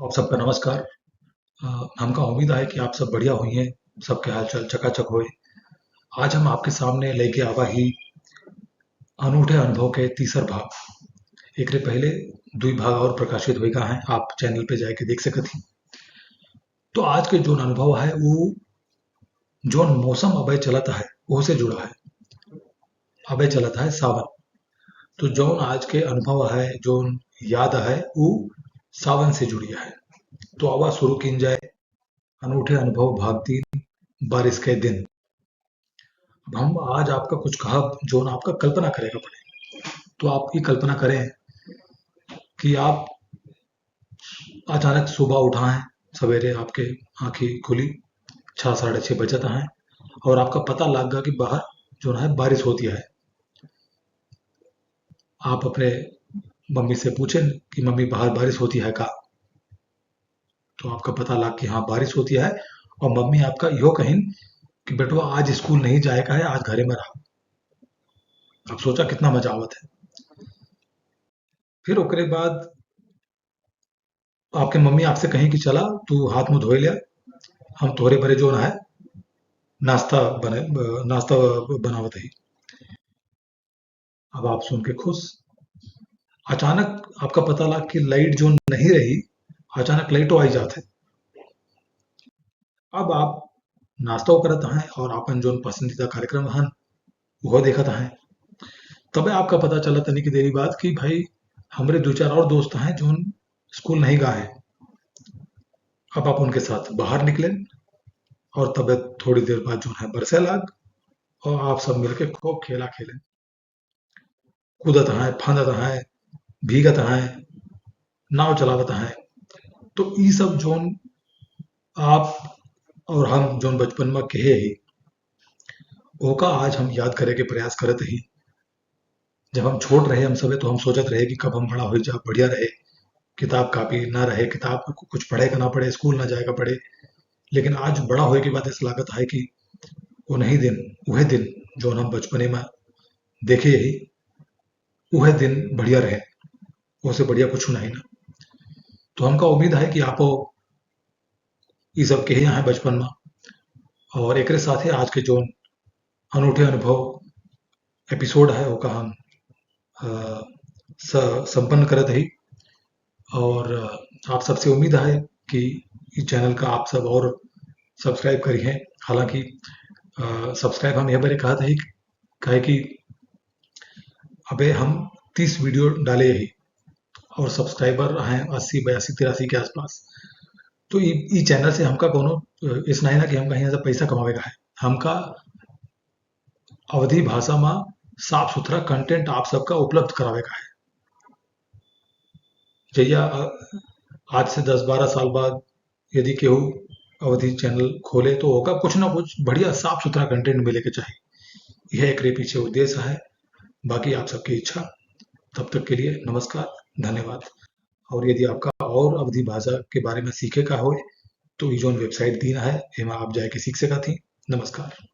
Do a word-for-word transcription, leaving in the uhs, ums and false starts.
आप सबका नमस्कार। अ, हमका उम्मीद है कि आप सब बढ़िया होइहें, सबके हालचाल चकाचक होए। आज हम आपके सामने लेके आवा ही अनूठे अनुभव के तीसर भाग। एकरे पहले दुई भाग और प्रकाशित होइगा हैं, आप channel पे जाके देख सकत ही। तो आज के जोन अनुभव है, वो जोन मौसम अबे चलत है, वो से जुड़ा है। अबे चलत है सावन। तो जोन आज के अनुभव है, जोन याद है, वो सावन से जुड़ी है। तो आवा शुरू कीन जाए अनूठे अनुभव भाग तीन, बारिश के दिन। अब हम आज आपका कुछ कहब, जोन आपका कल्पना करे का पड़े। तो आप ये कल्पना करें कि आप अचानक सुबह उठा हैं, सवेरे आपके आँखी खुली, छः, साढ़े छः बजत हैं और आपका पता लग गया कि बाहर जोन है बारिश होती है। आप अपने मम्मी से पूछें कि मम्मी, बाहर बारिश होती है का? तो आपका पता लग कि हाँ, बारिश होती है और मम्मी आपका इहो कहिन कि बेटवा, आज स्कूल नहीं जाए का है, आज घरे में रहा। आप सोचा कितना मजा आवत है। फिर ओकरे बाद आपके मम्मी आपसे कहीं कि चला, तू हाथ मुंह धोए ले, हम तोहरे बरे जोन है नाश्ता बने, अ, नाश्ता बनावत ही। अब आप सुन के खुश। अचानक आपका पता लग कि लाइट जोन नहीं रही, अचानक लाइटो आई जात है। अब आप नाश्ता करत हैं और आपन जोन पसंदीदा कार्यक्रम हन, वो देखत हैं। तबे आपका पता चला तनी की देरी बाद कि भाई, हमरे दो चार और दोस्त हैं जोन स्कूल नहीं गा है। अब आप उनके साथ बाहर निकलें और तबे थोड़ी देर बाद जोन है बरसे लाग और आप सब मिलके खूब खेला खेलें, कूदत हैं, फांदत हैं, भीगत हैं, नाव चलावत हैं। तो ई सब जोन आप और हम जोन बचपन में कहे ही, ओका आज हम याद करे के प्रयास करत ही। जब हम छोट रहे हम सबे, तो हम सोचत रहे कि कब हम बड़ा हो जा, बढ़िया रहे, किताब कापी ना रहे, किताब कु-, कुछ पढ़े का ना पड़े, स्कूल ना जाए का पड़े। लेकिन आज बड़ा होए के बाद ऐसा लागत है कि उन्हीं दिन, वह दिन जोन हम बचपने में देखे ही, वह दिन बढ़िया रहे, उससे बढ़िया कुछ नहीं ना। तो हमका उम्मीद है कि आपो ई सब कहे हैं बचपन में। और एकरे साथे आज के जोन अनूठे अनुभव एपिसोड है, ओका हम, अ, स-, संपन्न करत ही। और, अ, आप सबसे उम्मीद है कि ई चैनल का आप सब और सब्सक्राइब करिहें। हालांकि, अ, सब्सक्राइब हम यह बरे कहत ही, काहे कि अबे हम तीस वीडियो डाले ही और सब्सक्राइबर हैं अस्सी, बयासी, तिरासी के आसपास। तो ई, ई चैनल से हमका कोनो, अ, इस नहीं ना कि हम कहीं से पैसा कमावे का है। हमका अवधी भाषा में साफ सुथरा कंटेंट आप सबका उपलब्ध करावे का है। जैया, अ, आज से दस बारह साल बाद यदि केहू अवधी चैनल खोले तो ओका कुछ ना कुछ बढ़िया साफ सुथरा कंटेंट मिले के चाही। यह एकरे पीछे उद्देश्य है, बाकी आप सबकी इच्छा। तब तक के लिए नमस्कार, धन्यवाद। और यदि आपका और अवधी भाषा के बारे में सीखे का होए तो ई जोन वेबसाइट दीन है, एमा आप जाके सीख सकत ही। नमस्कार।